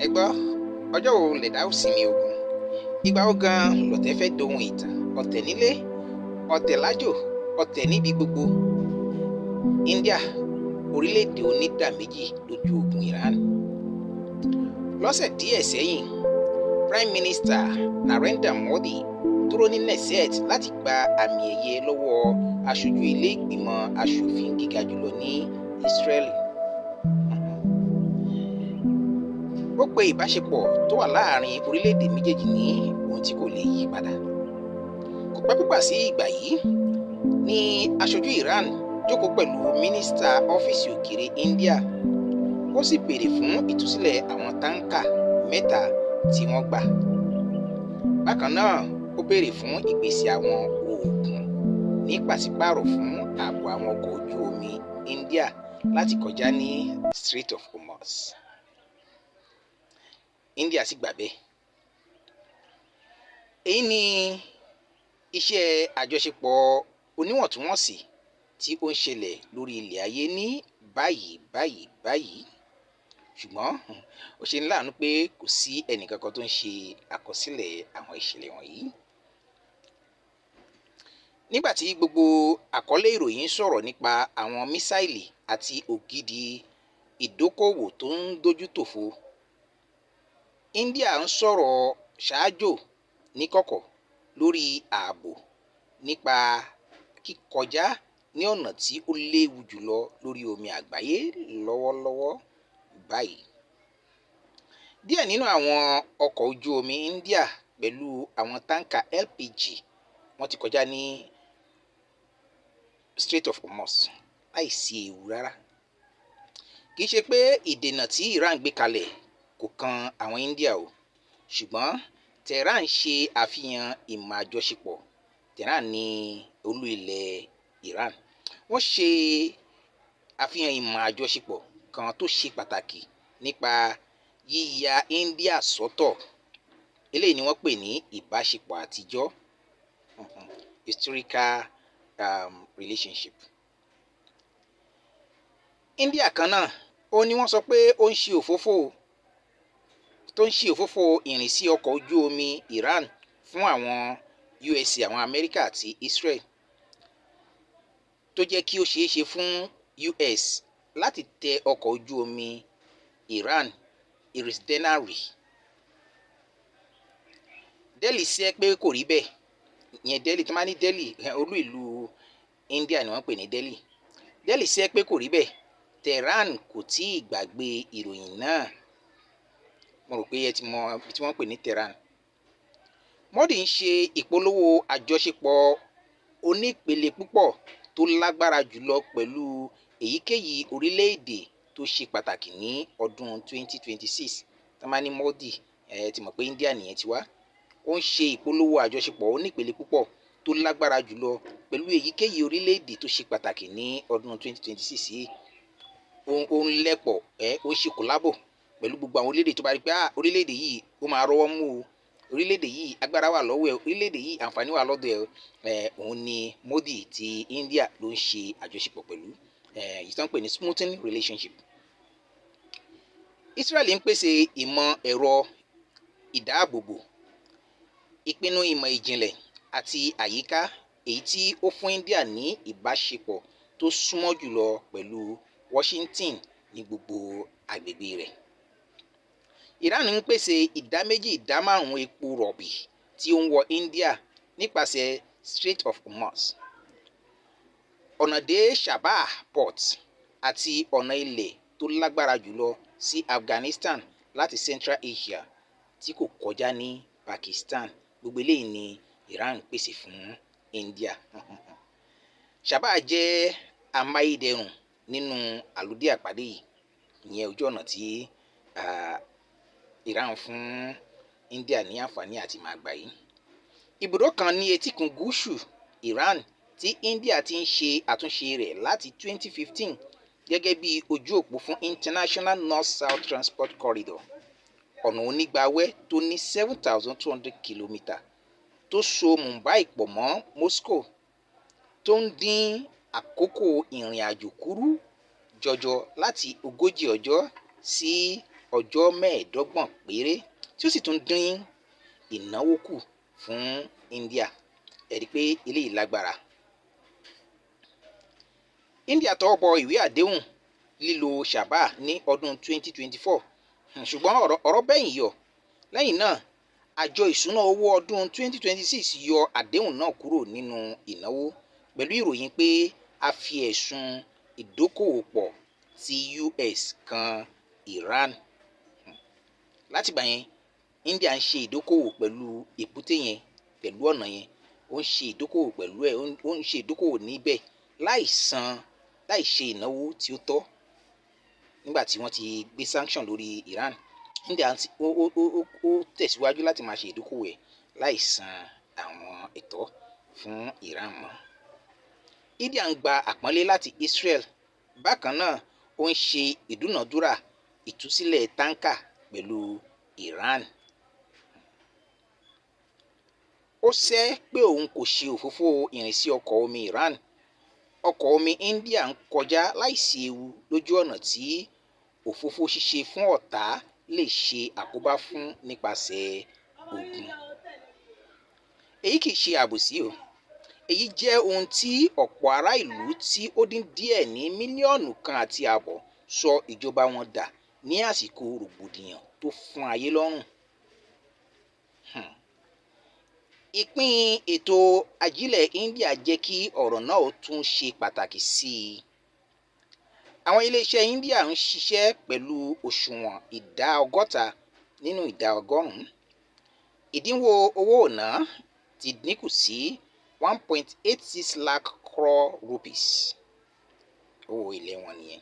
Ẹ gbọ́, ọjọ́ wo lẹ̀dá ó sinmi ogun? Ìgbà wo gan-an lọ̀tẹ̀ fẹ́ dohun ìtàn? Ọ̀tẹ̀ nílé, ọ̀tẹ̀ lájò, ọ̀tẹ̀ níbi gbogbo. India, orílẹ̀-èdè onídà méjì lójú ogun Iran. Lọ́sẹ̀ díẹ̀ sẹ́yìn, Prime Minister Narendra Modi dúró ní Knesset láti gba àmì ẹ̀yẹ lọ́wọ́ aṣojú ilé ìgbìmọ̀ aṣòfin gíga jùlọ ní Israeli. Ó pe ìbáṣepọ̀ tó wà láàrin orílẹ̀-èdè méjèèjì ní ohun tí kò lè yí padà. Kò pẹ́ púpà sí ìgbà yìí ní aṣojú Iran jókòó pẹ̀lú mínísítà ọ́fíìsì òkèèrè India, ó sì béèrè fún ìtúsílẹ̀ àwọn táǹkà mẹ́ta tí wọ́n gbà. Bákan náà, ó béèrè fún ìpèsè àwọn oògùn ní pàṣípààrọ̀ fún ààbò àwọn ọkọ̀ ojú omi India láti kọjá ní Strait of Hormuz. India sì gbà bẹ́ẹ̀. Èyí ni iṣẹ́ àjọṣepọ̀ oníwọ̀ntúnwọ̀nsì tí ó ń ṣẹlẹ̀ lórí ilẹ̀ ayé ní báyìí báyìí báyìí. Ṣùgbọ́n ó ṣe ní láàánú pé kò sí ẹnìkankan tó ń ṣe àkọsílẹ̀ àwọn ìṣẹ̀lẹ̀ wọ̀nyí. Nígbà tí gbogbo àkọlé ìròyìn ń sọ̀rọ̀ nípa àwọn mísáìlì àti ògidì ìdókòwò tó ń dojú tòfo, India ń sọ̀rọ̀ ṣáájò níkọ̀kọ̀ lórí ààbò nípa kíkọjá ní ọ̀nà tí ó léwu jùlọ lórí omi àgbáyé lọ́wọ́lọ́wọ́ báyìí. Díẹ̀ nínú àwọn ọkọ̀ ojú omi India pẹ̀lú àwọn táǹkà LPG wọ́n ti kọjá ní Strait of Hormuz láìsí ewu rárá. Kì í ṣe pé ìdènà tí Iran gbé kalẹ̀ kò kan àwọn India o, ṣùgbọ́n Tehran ṣe àfihàn ìmọ̀ àjọṣepọ̀. Tehran ní olú ilẹ̀ Iran. Wọ́n ṣe àfihàn ìmọ̀ àjọṣepọ̀ kan tó ṣe pàtàkì nípa yíya India sọ́tọ̀. Eléyìí ni wọ́n pè ní ìbáṣepọ̀ àtijọ́, historical relationship. India kan náà ó ní wọ́n sọ pé ó ń ṣe òfófó tó ń ṣe òfófó ìrìnsí ọkọ̀ ojú omi Iran fún àwọn USA, àwọn Amẹ́ríkà àti Israel, tó jẹ́ kí ó ṣeé ṣe fún US láti tẹ ọkọ̀ ojú omi Iran Iris Denari. Delhi sẹ́ pé kò rí bẹ́ẹ̀. Ìyẹn Delhi tó máa ní Delhi, olú ìlú India ni wọ́n pè ní Delhi. Delhi sẹ́ pé kò rí bẹ́ẹ̀. Tehran kò tí ì gbàgbé ìròyìn náà. Mo rò pé ẹ ti mọ ibi tí wọ́n pè ní Tehran. Modi ń ṣe ìpolówó àjọṣepọ̀ onípele púpọ̀ tó lágbára jùlọ pẹ̀lú èyíkéyìí orílẹ̀-èdè tó ṣe pàtàkì ní ọdún 2026. Tá máa ní Modi, ẹ ti mọ̀ pé India nìyẹn ti wá. Ó ń ṣe ìpolówó àjọṣepọ̀ onípele púpọ̀ tó lágbára jùlọ pẹ̀lú èyíkéyìí orílẹ̀-èdè tó ṣe pàtàkì ní ọdún 2026 yìí. Ó ń lẹ́pọ̀ ẹ, ó ń ṣe collabo pẹ̀lú gbogbo àwọn orílẹ̀-èdè tó bá rí pé ah, orílẹ̀-èdè yìí ó máa rọ́wọ́ mú o, orílẹ̀-èdè yìí agbára wà lọ́wọ́ ẹ̀, orílẹ̀-èdè yìí àǹfààní wà lọ́dọ̀ ẹ̀. Òun ni Modi ti India ló ń ṣe àjọṣepọ̀ pẹ̀lú èyí tó ń pè ní smoothing relationship. Israel ń pèsè ìmọ̀ ẹ̀rọ ìdáàbòbò, ìpinnu ìmọ̀ ìjìnlẹ̀ àti àyíká, èyí tí ó fún India ní ìbáṣepọ̀ tó súnmọ́ jùlọ pẹ̀lú Washington ní gbogbo agbègbè rẹ̀. Iran ń pèsè ìdá méjì ìdá márùn-ún epo rọ̀bì tí ó ń wọ India nípasẹ̀ Strait of Hormuz, ọ̀nà dé Chabahar Port àti ọ̀nà ilẹ̀ tó lágbára jùlọ sí Afghanistan láti Central Asia tí kò kọjá ní Pakistan. Gbogbo eléyìí ni Iran ń pèsè fún India. Chabahar jẹ́ amáyédẹrùn nínú àlùdí àpàdé yìí, ìyẹn ojú ọ̀nà tí Iran fún India ní àǹfààní àti máa gbà yìí. Ibùdó kan ní etíkun gúúsù Iran tí India ti ń ṣe àtúnṣe rẹ̀ láti 2015 gẹ́gẹ́ bí ojú òpó fún International North-South Transport Corridor, ọ̀nà onígbáwé tó ní 7,200 kìlómítà tó so Mumbai pọ̀ mọ́ Moscow, tó ń dín àkókò ìrìn àjò kúrú jọjọ láti 40 ọjọ́ sí ọjọ́ 25 péré, tí ó sì tún dín ìnáwó kù fún India. Ẹ rí i pé eléyìí lágbára. India tọwọ́ bọ ìwé àdéhùn lílo Chabahar ní ọdún 2024, ṣùgbọ́n ọ̀rọ̀ bẹ́yìn yọ. Lẹ́yìn náà, àjọ ìṣúná owó ọdún 2026 yọ àdéhùn náà kúrò nínú ìnáwó pẹ̀lú ìròyìn pé a fi ẹ̀sùn ìdókòwòpọ̀ ti US kan Iran. Látìgbà yẹn, India ń ṣe ìdókòwò pẹ̀lú èbúté yẹn, pẹ̀lú ọ̀nà yẹn. Ó ń ṣe ìdókòwò pẹ̀lú ẹ̀, ó ń ṣe ìdókòwò níbẹ̀ láì san, láì ṣe ìnáwó tí ó tọ́. Nígbà tí wọ́n ti gbé sanction lórí Iran, India ó tẹ̀síwájú láti máa ṣe ìdókòwò ẹ̀ láì san àwọn ẹ̀tọ́ fún Iran mọ́. India ń gba àpọ́nlé láti Israel. Bákan náà, ó ń ṣe ìdúnàdúrà ìtúsílẹ̀ táǹkà pẹ̀lú Iran. Ó sẹ́ pé òun kò ṣe òfófó ìrìnsí ọkọ̀ omi Iran. Ọkọ̀ omi India ń kọjá láìsí ewu lójú ọ̀nà tí òfófó ṣíṣe fún ọ̀tá lè ṣe àkóbá fún nípasẹ̀ ogun. Èyí kìí ṣe àbòsí o. Èyí jẹ́ ohun tí ọ̀pọ̀ ará ìlú tí ó dín díẹ̀ ní 1.5 mílíọ̀nù sọ ìjọba wọn dà ní àsìkò rògbòdìyàn tó fún ayé lọ́rùn. Ìpín ètò ajílẹ̀ India jẹ́ kí ọ̀rọ̀ náà ó tún ṣe pàtàkì sí i. Àwọn iléeṣẹ́ India ń ṣiṣẹ́ pẹ̀lú òṣùwọ̀n ìdá 60 nínú ìdá 100. Ìdínwó owó ọ̀nà ti dínkù sí 1.86 lakh crore rupees. Owó ilẹ̀ wọn nìyẹn.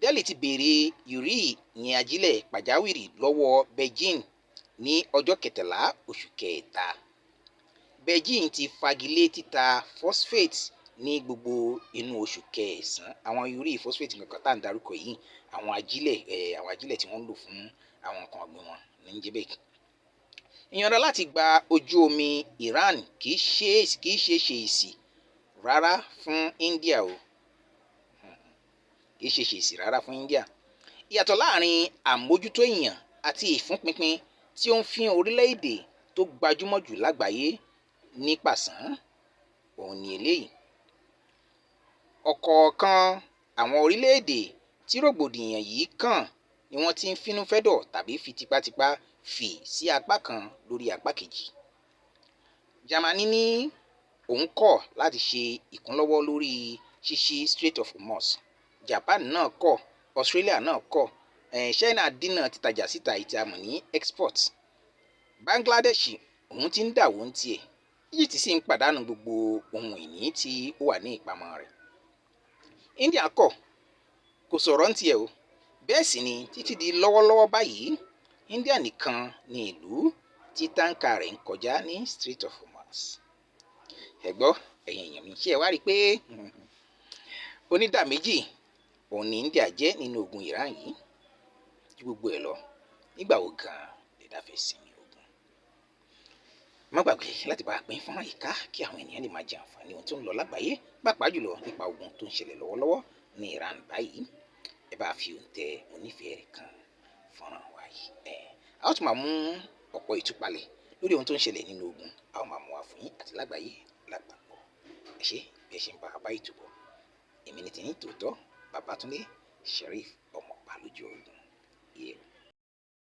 Delhi ti béèrè urea, ìyẹn ajílẹ̀ pàjáwìrì, lọ́wọ́ Beijing ní ọjọ́ 13 oṣù kẹta. Beijing ti fagilé títà phosphate ní gbogbo inú oṣù kẹsàn-án. Àwọn urea, phosphate nǹkan tá à ń darúkọ yìí, àwọn ajílẹ̀ tí wọ́n ń lò fún àwọn nǹkan ọ̀gbìn wọn ní ń jẹ́ bẹ́ẹ̀. Ìyọ̀ǹda láti gba ojú omi Iran kìí ṣe ṣèèsì rárá fún India o. Kìí ṣe ṣèèsì rárá fún India. Ìyàtọ̀ láàrin àmójútó èèyàn àti ìfúnpinpin tí ó ń fi orílẹ̀-èdè tó gbajúmọ̀ jù lágbàáyé ní pàṣán òun ni eléyìí. Ọ̀kọ̀ọ̀kan àwọn orílẹ̀-èdè tí rògbòdìyàn yìí kàn ni wọ́n ti ń fínúfẹ́dọ̀ tàbí fi tipátipá fì sí apá kan lórí apá kejì. Jámánì ní òun kọ̀ láti ṣe ìkúnlọ́wọ́ lórí ṣíṣí Strait of Hormuz. Japan náà kọ̀, Australia náà kọ̀. China dínà títajà síta èyí tí a mọ̀ ní export. Bangladesh òun ti ń dàwó ń tiẹ̀. Egypt sì ń pàdánù gbogbo ohun ìní tí ó wà ní ìpamọ́ rẹ̀. India kọ̀, kò sọ̀rọ̀ ń tiẹ̀ o. Bẹ́ẹ̀ sì ni, títí di lọ́wọ́lọ́wọ́ báyìí, India nìkan ni ìlú tí táǹkà rẹ̀ ń kọjá ní Strait of Hormuz. Ẹ gbọ́, ẹ̀yin èèyàn mi, ṣé ẹ wá rí i pé onídà méjì òun ni India jẹ́ nínú ogun Iran yìí? Ju gbogbo ẹ̀ lọ, nígbà wo gan-an lẹ̀dá fẹ́ sinmi ogun? Má gbàgbé láti bá a pín fọ́nrán yìí ká, kí àwọn ènìyàn lè máa jẹ àǹfààní ohun tó ń lọ lágbàáyé, pàápàá jùlọ nípa ogun tó ń ṣẹlẹ̀ lọ́wọ́lọ́wọ́ ní Iran báyìí. Ẹ bá fi òǹtẹ̀ onífẹ̀ẹ́ rẹ̀ kan fọ́nrán wa yìí. Ẹ a ó tún máa mú ọ̀pọ̀ ìtúpalẹ̀ lórí ohun tó ń ṣẹlẹ̀ nínú ogun, a ó máa mú wá fún yín àti lágbàáyé lápapọ̀. Ẹ ṣé bí ẹ ṣe ń bá a bá ètò bọ̀. Èmi ní tiyín tòótọ́, Babátúndé Sheriff, ọmọ ọba lójú ogun.